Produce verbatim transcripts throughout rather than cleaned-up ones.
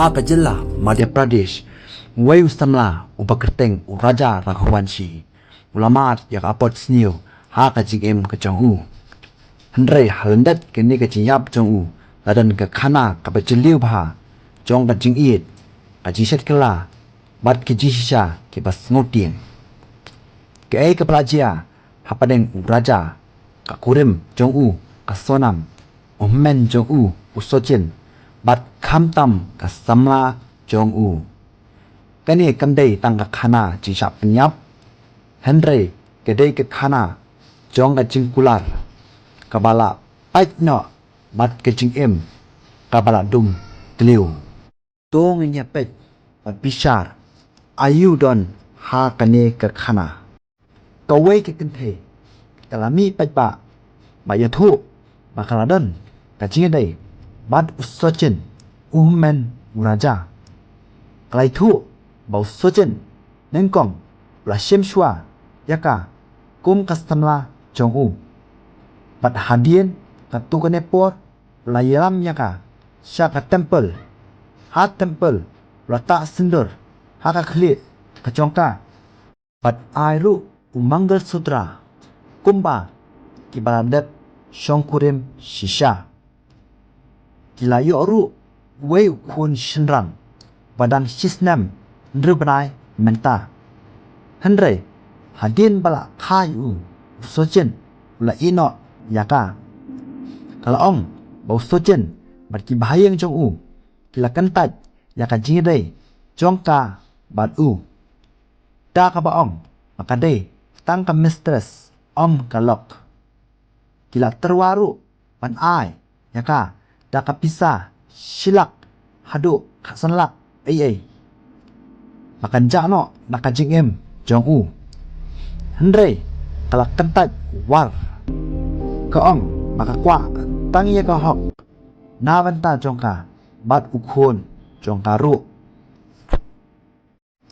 Ha ka jylla Madhya Pradesh, uwei u samla uba kyrteng u Raja Raghuvanshi u la mad ïa ka apot sniew ha ka jingim ka jong u. Hynrei ha lyndet kane ka jingïap jong u la don ka khana kaba jylliew bha jong ka jingïeit, ka jingshet kylla bad ka jingshisha kiba sngewtieng. Kaei kaba la jia hapdeng u Raja, ka kurim jong u ka Sonam, u hynmen jong u u Sachin, bad khamtam ka samla jong u. Kane kam dei tang ka khana jingshah pynïap, hynrei ka dei ka khana jong ka jingkular kaba la pait noh bad ka jingim kaba la dum tliw. To ngin ïa peit bad bishar aïu don ha kane ka khana. Kawei ka kynthei ka la mih paidbah ba ïathuh ba ka la don ka jingïadei bad u Sachin, u hynmen u Raja. Ka la ïathuh ba u Sachin nyngkong u la shim shuwa ïa ka kum ka samla jong u. Bad hadien katto katne por u la ïalam ïa ka sha ka temple. Ha temple u la tah sindur ha ka khlieh ka jong ka bad ai ruh u Mangal Sutra kumba kiba la dep shongkurim shisha. Ki la ïoh ruh uwei u khun shynrang ba dang shisnem hynriew bnai mynta. Hynrei hadien ba la kha ïa u, u Sachin u la ïehnoh ïa ka. Ka la ong ba u Sachin bad ki bahaïing jong u ki la kyntait ïa ka jingïadei jong ka bad u, da kaba ong ba ka dei tang ka mistress, ym ka lok. Ki la tyrwa ruh ban ai ïa ka da ka pisa shi lak haduh khatsan lak ei ei ba kan jah noh na ka jingim jong u. Hynrei ka la kyntait war, ka ong ba ka kwah tang ïa ka hok na bynta jong ka bad u khun jong ka ruh.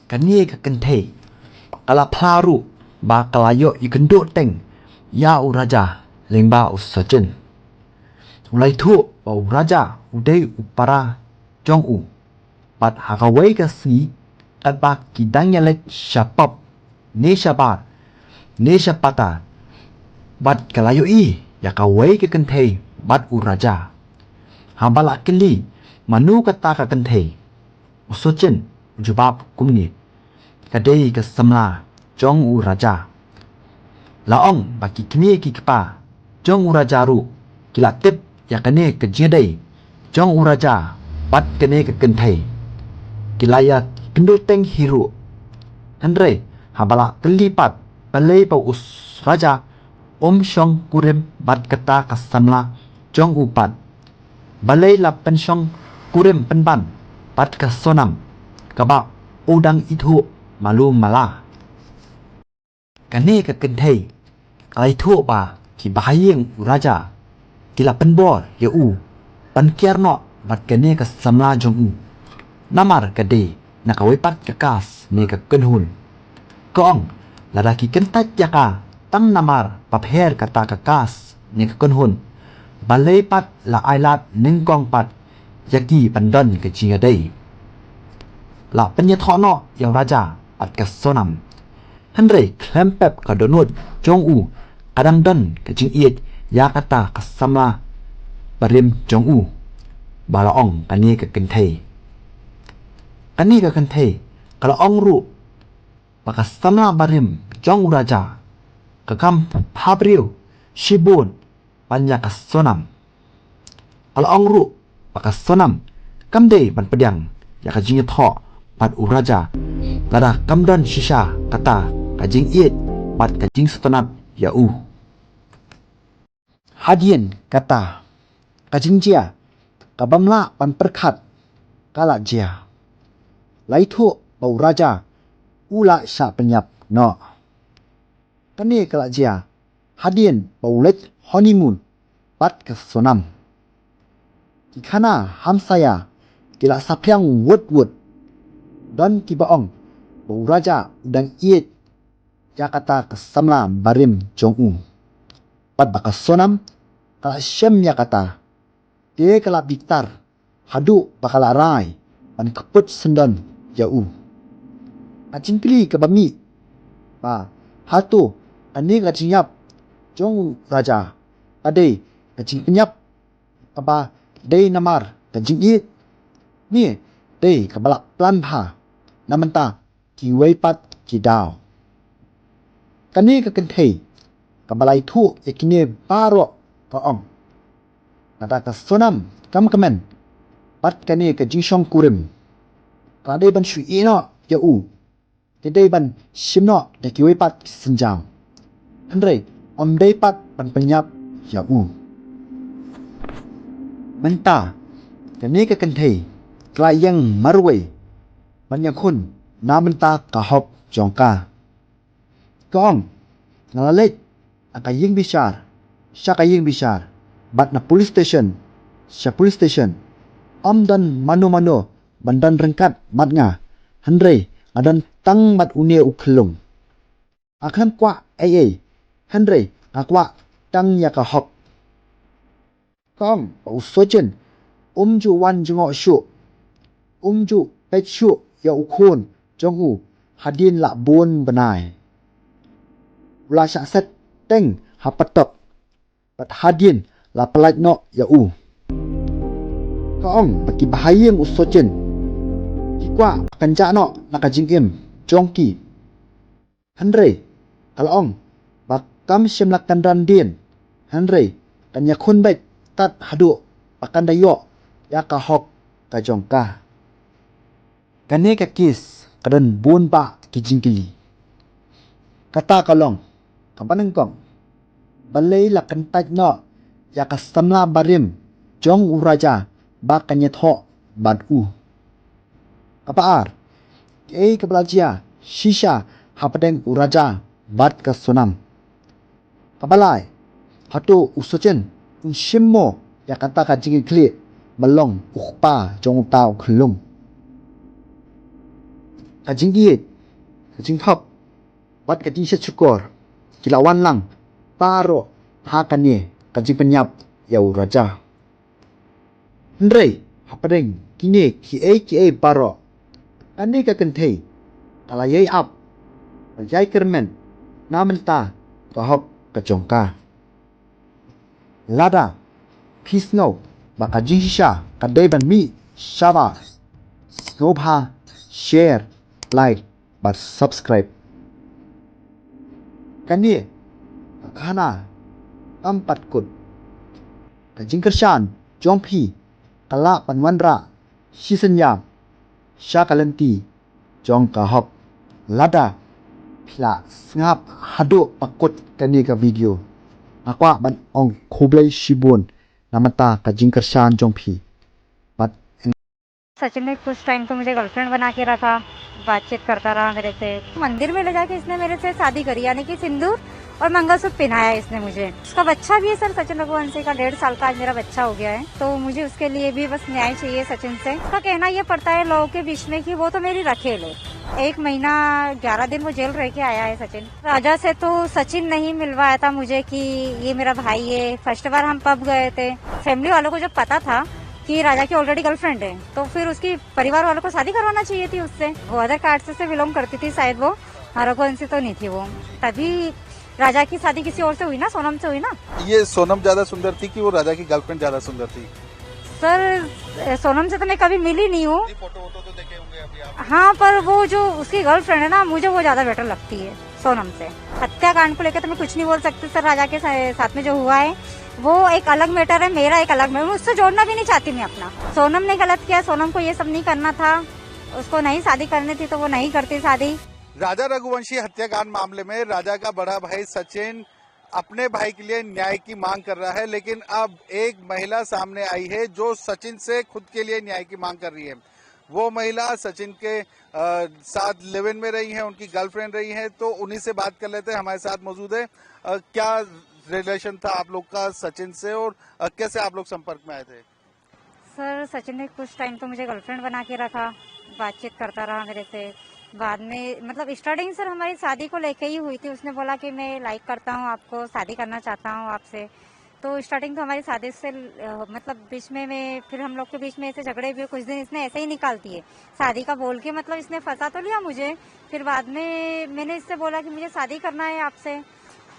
Kane ka kynthei ka la phla ruh ba ka la ïoh ïakynduh teng ïa u Raja lyngba u Sachin. U la ïathuh ba u Raja u dei u para jong u. Bad ha kawei ka sngi katba ki dang ïaleit sha pub ne sha bar ne sha pata, bad ka la ïohi ïa kawei ka kynthei bad u Raja. Haba la kylli mano kata ka kynthei, u Sachin u jubab kumne, ka dei ka samla jong u Raja. La ong ba ki kmie ki kpa jong u Raja ruh ki la tip ïa kane ka jingïadei jong u Raja bad kane ka kynthei. Ki la ïakynduh teng hi ruh. Hynrei haba la kylli pat balei ba u Raja um shongkurim bad kata ka samla jong u pat, balei la pynshongkurim pynban bad ka Sonam kaba u dang ithuh malu mala. Kane ka kynthei ka la ïathuh ba ki bahaïing u Raja ki la pynbor ïa u ban kiar noh bad kane ka samla jong u, namar ka dei na kawei pat ka caste ne ka kynhun. Ka ong lada ki kyntait ïa ka tang namar ba pher kata ka caste ne ka kynhun, balei pat la ailad nyngkong pat ïa ki ban don ka jingïadei. La pynïathoh noh ïa u Raja bad ka Sonam. Hynrei khlem pep ka dohnud jong u ka dang don ka jingïeit ïa kata ka samla barim jong u, ba la ong kane ka kynthei. Kane ka kynthei ka la ong ruh ba ka samla barim jong u Raja ka kam pha briew shibun ban ïa ka Sonam. Ka la ong ruh ba ka Sonam kam dei ban pdiang ïa ka jingïathoh bad u Raja lada kam don shisha kata ka jingïeit bad ka jingsngewtynnat ïa u. Hadien kata, ka jingjia ka bym lah ban pyrkhat ka la jia. La ïathuh ba u Raja u la shah pynïap noh. Kane ka la jia hadien ba u leit honeymoon bad ka Sonam. Ki khana hamsaïa ki la saphriang wut wut. Don kiba ong ba u Raja u dang ïeit ïa kata ka samla barim jong u. Bad ba ka Sonam ka la shem ïa kata. Te ka la bitar haduh ba ka la rai ban kput syndon ïa u. Ka jingkylli kaba mih ba hato kane ka jingïap jong u Raja ka dei ka jingïap kaba dei namar ka jingïeit ne dei kaba la plan bha na mynta kiwei pat ki daw. Kane ka kynthei kaba la ïathuh ïa kine baroh ka ong, lada ka Sonam kam kmen bad kane ka jingshong kurim, ka dei ban shu ïeh noh ïa u, ka dei ban shim noh da kiwei pat ki sienjam, hynrei ym dei pat ban pynïap ïa u. Mynta kane ka kynthei ka la ïeng marwei ban ïakhun na bynta ka hok jong ka. Ka ong, nga la leit na ka ïing bishar sha ka ïing bishar bad na police station sha police station, ym don mano mano ban don ryngkat bad nga, hynrei nga don tang bad une u khyllung. Nga khlem kwah ei ei, hynrei nga kwah tang ïa ka hok. Ka ong ba u Sachin um ju wan jngoh shuh, um ju peit shuh ïa u khun jong u hadien la bun bnai. U la shah set teng ha patok bad hadien la pyllait noh ïa u. Ka ong ba ki bahaïing u Sachin ki kwah ba kan jah noh na ka jingim jong ki. Hynrei ka la ong ba kam shym la kynran dien, hynrei kan ïakhun beit tad haduh ba kan da ïoh ïa ka hok ka jong ka. Kane ka kes ka don bun bah ki jingkylli. Kata ka long kaba nyngkong, balei la kyntait noh ïa ka samla barim jong u Raja ba kan ïathoh bad u? Kaba ar, kaei kaba la jia shisha hapdeng u Raja bad ka Sonam? Kaba lai, hato u Sachin un shim mo ïa kata ka jingkitkhlieh ba long u kpa jong uta u khyllung? Ka jingïeit, ka jingkhop bad ka jingshet shukor ki la wan lang baroh ha kane ka jingpynïap ïa u Raja. Hynrei hapdeng kine kiei kiei baroh, kane ka kynthei ka la ïai ap, ka la ïai kyrmen na bynta ka hok ka jong ka. Lada phi sngew ba ka jingshisha ka dei ban mih shabar, sngewbha share, like bad subscribe. Kane ka khana kam pat kut. Ka jingkyrshan jong phi ka lah ban wanrah shisien ïa sha ka lynti jong ka hok. Lada phi la sngap haduh ba kut kane ka video, nga kwah ban ong khublei shibun na bynta ka jingkyrshan jong phi. Bad सचिन ने कुछ टाइम तो मुझे गर्लफ्रेंड बना के रखा, बातचीत करता रहा मेरे से। मंदिर में ले जाके इसने मेरे से शादी करी, यानी कि सिंदूर और मंगलसूत्र पहनाया इसने मुझे। उसका बच्चा भी है सर, सचिन रघुवंशी का डेढ़ साल का आज मेरा बच्चा हो गया है। तो मुझे उसके लिए भी बस न्याय चाहिए सचिन से। उसका कहना ये पड़ता है लोगों के बीच में कि वो तो मेरी रखेल है। एक महीना ग्यारह दिन वो जेल रह के आया है सचिन। राजा से तो सचिन नहीं मिलवाया था मुझे कि ये मेरा भाई है। फर्स्ट बार हम पब गए थे, फैमिली वालों को जब पता था कि राजा की ऑलरेडी गर्लफ्रेंड है, तो फिर उसकी परिवार वालों को शादी करवाना चाहिए थी उससे। वो अदर कास्ट से बिलोंग करती थी शायद वो, रघुवंशी तो नहीं थी वो। तभी राजा की शादी किसी और से हुई ना, सोनम से हुई ना। ये सोनम ज्यादा सुंदर थी कि वो राजा की गर्लफ्रेंड ज्यादा सुंदर थी? सर, सोनम से तो मैं कभी मिली नहीं हूँ। नहीं, फोटो वोटो तो देखे होंगे अभी आप। हाँ, पर वो जो उसकी गर्लफ्रेंड है ना, मुझे वो ज्यादा बेटर लगती है सोनम से। हत्याकांड को लेकर तो मैं कुछ नहीं बोल सकती सर। राजा के सा-, साथ में जो हुआ है, वो एक अलग मैटर है, मेरा एक अलग मैटर। उससे जोड़ना भी नहीं चाहती मैं अपना। सोनम ने गलत किया, सोनम को ये सब नहीं करना था, उसको नहीं शादी करनी थी तो वो नहीं करती शादी। राजा रघुवंशी हत्याकांड मामले में राजा का बड़ा भाई सचिन अपने भाई के लिए न्याय की मांग कर रहा है, लेकिन अब एक महिला सामने आई है जो सचिन से खुद के लिए न्याय की मांग कर रही है। वो महिला सचिन के, अ, साथ लिव इन में रही है, उनकी गर्लफ्रेंड रही है, तो उन्हीं से बात कर लेते हैं। हमारे साथ मौजूद है। अ, क्या रिलेशन था आप लोग का सचिन से और, अ, कैसे आप लोग संपर्क में आए थे? सर, सचिन ने कुछ टाइम तो मुझे गर्लफ्रेंड बना के रखा, बातचीत करता रहा मेरे से। बाद में, मतलब, स्टार्टिंग सर हमारी शादी को लेके ही हुई थी। उसने बोला कि मैं लाइक करता हूँ आपको, शादी करना चाहता हूँ आपसे। तो स्टार्टिंग तो हमारी शादी से अ, मतलब बीच में में फिर हम लोग के बीच में ऐसे झगड़े भी हुए, कुछ दिन इसने ऐसे ही निकाल दिए शादी का बोल के। मतलब इसने फंसा तो लिया मुझे, फिर बाद में मैंने इससे बोला कि मुझे शादी करना है आपसे।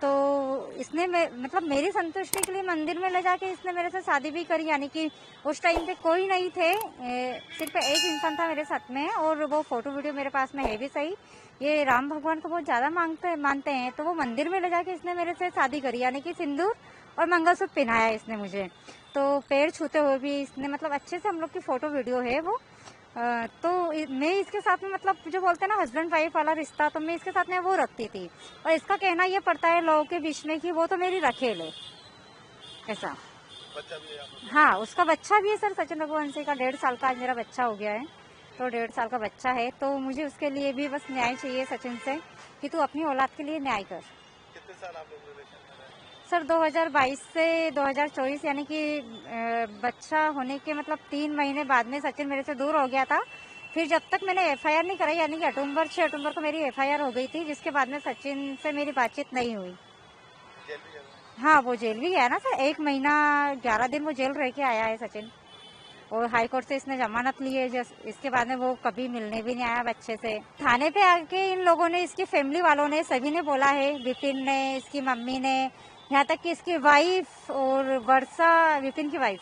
तो इसने मे- मतलब मेरी संतुष्टि के लिए मंदिर में ले जाके इसने मेरे से शादी भी करी, यानी कि उस टाइम पे कोई नहीं थे, ए, सिर्फ एक इंसान था मेरे साथ में, और वो फोटो वीडियो मेरे पास में है भी सही। ये राम भगवान को बहुत ज्यादा मांगते मानते हैं, तो वो मंदिर में ले जाके इसने मेरे से शादी करी, यानी कि सिंदूर और मंगलसूत्र पहनाया इसने मुझे। तो पैर छूते हुए भी इसने, मतलब, अच्छे से हम लोग की फोटो वीडियो है वो। अ, तो इ- मैं इसके साथ में, मतलब, जो बोलते हैं ना हस्बैंड वाइफ वाला रिश्ता, तो मैं इसके साथ में वो रखती थी। और इसका कहना ये पड़ता है लोगों के बीच में कि वो तो मेरी रखेल है, ऐसा। हाँ, उसका बच्चा भी है सर, सचिन रघुवंशी का डेढ़ साल का आज मेरा बच्चा हो गया है। तो डेढ़ साल का बच्चा है, तो मुझे उसके लिए भी बस न्याय चाहिए सचिन से कि तू अपनी औलाद के लिए न्याय कर। कितने साल आप लोग रिलेशन में रहे? सर, दो हज़ार बाईस से दो हज़ार चौबीस, यानी कि अ, बच्चा होने के, मतलब, तीन महीने बाद में सचिन मेरे से दूर हो गया था। फिर जब तक मैंने एफआईआर नहीं कराई, यानी कि अक्टूबर, छह अक्टूबर को मेरी एफआईआर हो गई थी, जिसके बाद में सचिन से मेरी बातचीत नहीं हुई। जेल भी गया? हाँ, वो जेल भी गया ना सर, एक महीना ग्यारह दिन वो जेल रह के आया है सचिन। और हाई कोर्ट से इसने जमानत ली है, जस इसके बाद में वो कभी मिलने भी नहीं आया बच्चे से। थाने पे आके इन लोगों ने, इसकी फैमिली वालों ने, सभी ने बोला है, विपिन ने, इसकी मम्मी ने, यहाँ तक कि इसकी वाइफ और वर्षा, विपिन की वाइफ,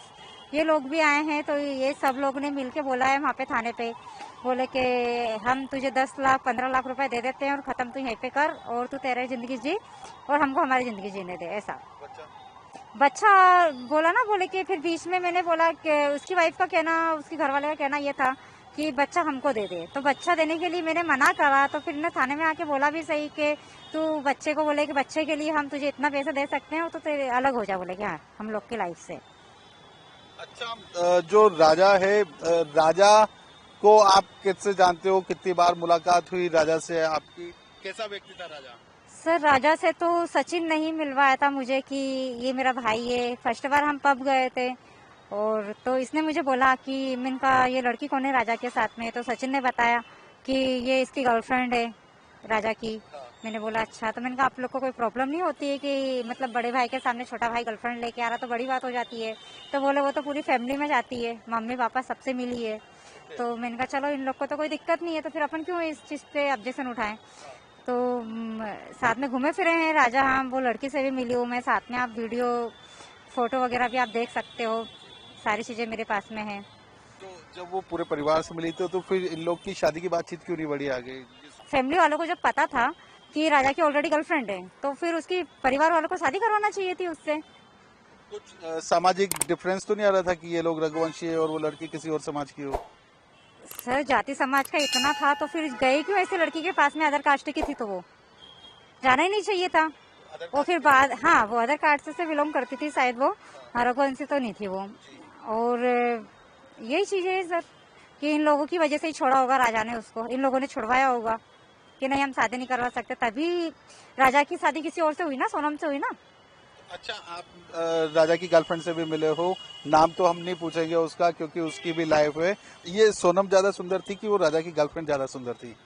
ये लोग भी आए हैं। तो ये सब लोग ने मिलके बोला है वहाँ पे थाने पे, बोले कि हम तुझे दस लाख पन्द्रह लाख रुपए दे देते हैं और खत्म तू यहीं पे कर, और तू तेरी जिंदगी जी और हमको हमारी जिंदगी जीने दे, ऐसा। बच्चा बोला ना, बोले कि फिर बीच में मैंने बोला कि उसकी वाइफ का कहना, उसके घर वाले का कहना ये था कि बच्चा हमको दे दे। तो बच्चा देने के लिए मैंने मना करा, तो फिर ना थाने में आके बोला भी सही कि तू बच्चे को बोले कि बच्चे के लिए हम तुझे इतना पैसा दे सकते हैं, तो तेरे अलग हो जा, बोले कि हाँ, हम लोग की लाइफ से। अच्छा, अ, जो राजा है, अ, राजा को आप किससे जानते हो? कितनी बार मुलाकात हुई राजा से आपकी? कैसा व्यक्ति था राजा? सर, राजा से तो सचिन ने ही मिलवाया था मुझे कि ये मेरा भाई है। फर्स्ट बार हम पब गए थे और तो इसने मुझे बोला कि, मैंने कहा, "ये लड़की कौन है राजा के साथ में?" तो सचिन ने बताया कि ये इसकी गर्लफ्रेंड है राजा की। हाँ। मैंने बोला, "अच्छा।" तो मैंने कहा, "आप लोग को कोई प्रॉब्लम नहीं होती है कि, मतलब, बड़े भाई के सामने छोटा भाई गर्लफ्रेंड लेके आ रहा तो बड़ी बात हो जाती है।" तो बोले, "वो तो पूरी फैमिली में जाती है, मम्मी पापा सबसे मिली है।" तो मैंने कहा, "चलो, इन लोग को तो कोई दिक्कत नहीं है, तो फिर अपन क्यों इस चीज़ पे ऑब्जेक्शन उठाएं?" तो, हम्म, साथ में घूमे फिरे हैं राजा। हाँ, वो लड़की से भी मिली हूँ मैं, साथ में आप वीडियो, फोटो वगैरह भी आप देख सकते हो, सारी चीज़ें मेरे पास में है। तो जब वो पूरे परिवार से मिली तो, तो फिर इन लोग की शादी की बातचीत क्यों नहीं बढ़ी आगे? फैमिली वालों को जब पता था कि राजा की ऑलरेडी गर्लफ्रेंड है, तो फिर उसकी परिवार वालों को शादी करवाना चाहिए थी उससे। कुछ, अ, सामाजिक डिफरेंस तो नहीं आ रहा था कि ये लोग रघुवंशी है और वो लड़की किसी और समाज की हो? सर, जाति समाज का इतना था तो फिर गए क्यों ऐसे लड़की के पास में, अदर कास्ट की थी तो? वो जाना ही नहीं चाहिए था। वो फिर बाद, हाँ, वो अदर कास्ट से बिलोंग करती थी शायद वो, हाँ, रघुवंशी तो नहीं थी वो। और यही चीज़ें है सर कि इन लोगों की वजह से ही छोड़ा होगा राजा ने उसको, इन लोगों ने छुड़वाया होगा कि नहीं, हम शादी नहीं करवा सकते, तभी राजा की शादी किसी और से हुई ना, सोनम से हुई ना। अच्छा, आप, अ, राजा की गर्लफ्रेंड से भी मिले हो, नाम तो हम नहीं पूछेंगे उसका क्योंकि उसकी भी लाइफ है। ये सोनम ज्यादा सुंदर थी कि वो राजा की गर्लफ्रेंड ज्यादा सुंदर थी?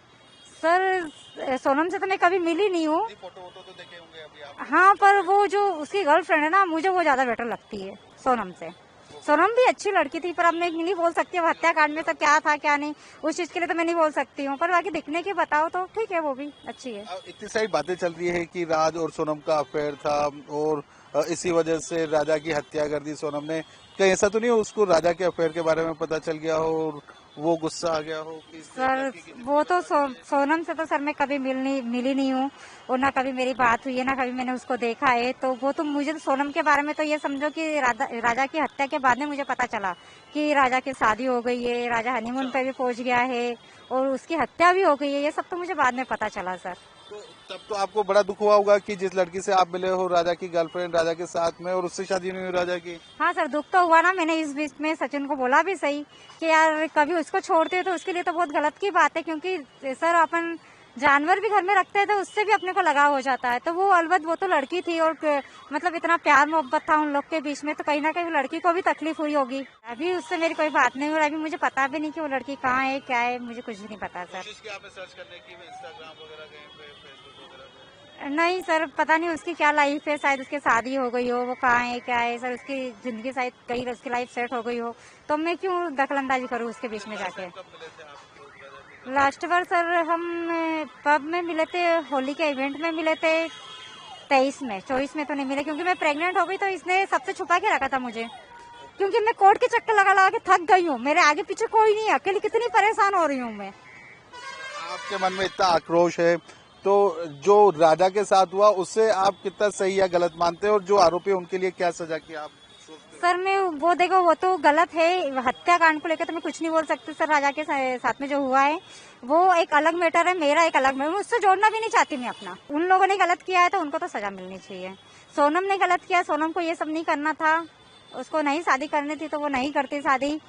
सर, सोनम से तो मैं कभी मिली नहीं हूँ। नहीं, फोटो वोटो तो देखे होंगे अभी आप। हाँ, पर वो जो उसकी गर्लफ्रेंड है ना, मुझे वो ज्यादा बेटर लगती है सोनम से। सोनम भी अच्छी लड़की थी, पर अब मैं नहीं बोल सकती, अब हत्याकांड में सब क्या था क्या नहीं, उस चीज के लिए तो मैं नहीं बोल सकती हूँ, पर बाकी दिखने की बताओ तो ठीक है, वो भी अच्छी है। अब इतनी सारी बातें चल रही है कि राज और सोनम का अफेयर था और, अ, इसी वजह से राजा की हत्या कर दी सोनम ने। कहीं ऐसा तो नहीं हो उसको राजा के अफेयर के बारे में पता चल गया हो और वो गुस्सा आ गया हो कि इस सर, लड़की की वो तो सो, सोनम से तो सर मैं कभी मिल नहीं, मिली नहीं हूँ और ना कभी मेरी बात हुई है, ना कभी मैंने उसको देखा है। तो वो तो, मुझे तो सोनम के बारे में तो ये समझो कि राजा, राजा की हत्या के बाद में मुझे पता चला कि राजा की शादी हो गई है, राजा हनीमून पे भी पहुंच गया है और उसकी हत्या भी हो गई है। ये सब तो मुझे बाद में पता चला सर। तो तब तो आपको बड़ा दुख हुआ होगा कि जिस लड़की से आप मिले हो, राजा की गर्लफ्रेंड, राजा के साथ में, और उससे शादी नहीं हुई राजा की। हाँ सर, दुख तो हुआ ना। मैंने इस बीच में सचिन को बोला भी सही कि यार, कभी उसको छोड़ते हो तो उसके लिए तो बहुत गलत की बात है, क्योंकि सर, अपन जानवर भी घर में रखते हैं तो उससे भी अपने को लगाव हो जाता है। तो वो, अलबत्त वो तो लड़की थी और क-, मतलब, इतना प्यार मोहब्बत था उन लोग के बीच में, तो कहीं ना कहीं लड़की को भी तकलीफ हुई होगी। अभी उससे मेरी कोई बात नहीं हुई और अभी मुझे पता भी नहीं कि वो लड़की कहाँ है, क्या है, मुझे कुछ भी नहीं पता सर। कोशिश की आपने सर्च करने की, Instagram वगैरह कहीं पे, Facebook वगैरह पे? नहीं सर, पता नहीं उसकी क्या लाइफ है, शायद उसकी शादी हो गई हो, वो कहाँ है क्या है सर, उसकी जिंदगी शायद कहीं उसकी लाइफ सेट हो गई हो, तो मैं क्यों दखलंदाजी करूँ उसके बीच में जाके। लास्ट बार सर हम पब में मिले थे, होली के इवेंट में मिले थे। तेईस में, चौबीस में तो नहीं मिले क्योंकि मैं प्रेग्नेंट हो गई, तो इसने सबसे छुपा के रखा था मुझे, क्योंकि मैं कोर्ट के चक्कर लगा लगा के थक गई हूँ। मेरे आगे पीछे कोई नहीं है, अकेली कितनी परेशान हो रही हूँ मैं। आपके मन में इतना आक्रोश है, तो जो राजा के साथ हुआ उससे आप कितना सही या गलत मानते हैं, और जो आरोपी है उनके लिए क्या सजा की आप? सर मैं वो, देखो, वो तो गलत है। हत्याकांड को लेकर तो मैं कुछ नहीं बोल सकती सर। राजा के सा- साथ में जो हुआ है वो एक अलग मैटर है, मेरा एक अलग मैटर, उससे जोड़ना भी नहीं चाहती मैं अपना। उन लोगों ने गलत किया है तो उनको तो सजा मिलनी चाहिए। सोनम ने गलत किया, सोनम को ये सब नहीं करना था, उसको नहीं शादी करनी थी तो वो नहीं करती शादी।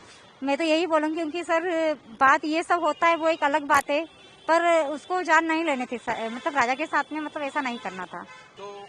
मैं तो यही बोलूँगी, क्योंकि सर बात ये सब होता है वो एक अलग बात है, पर उसको जान नहीं लेनी थी सर, मतलब राजा के साथ में, मतलब ऐसा नहीं करना था। तो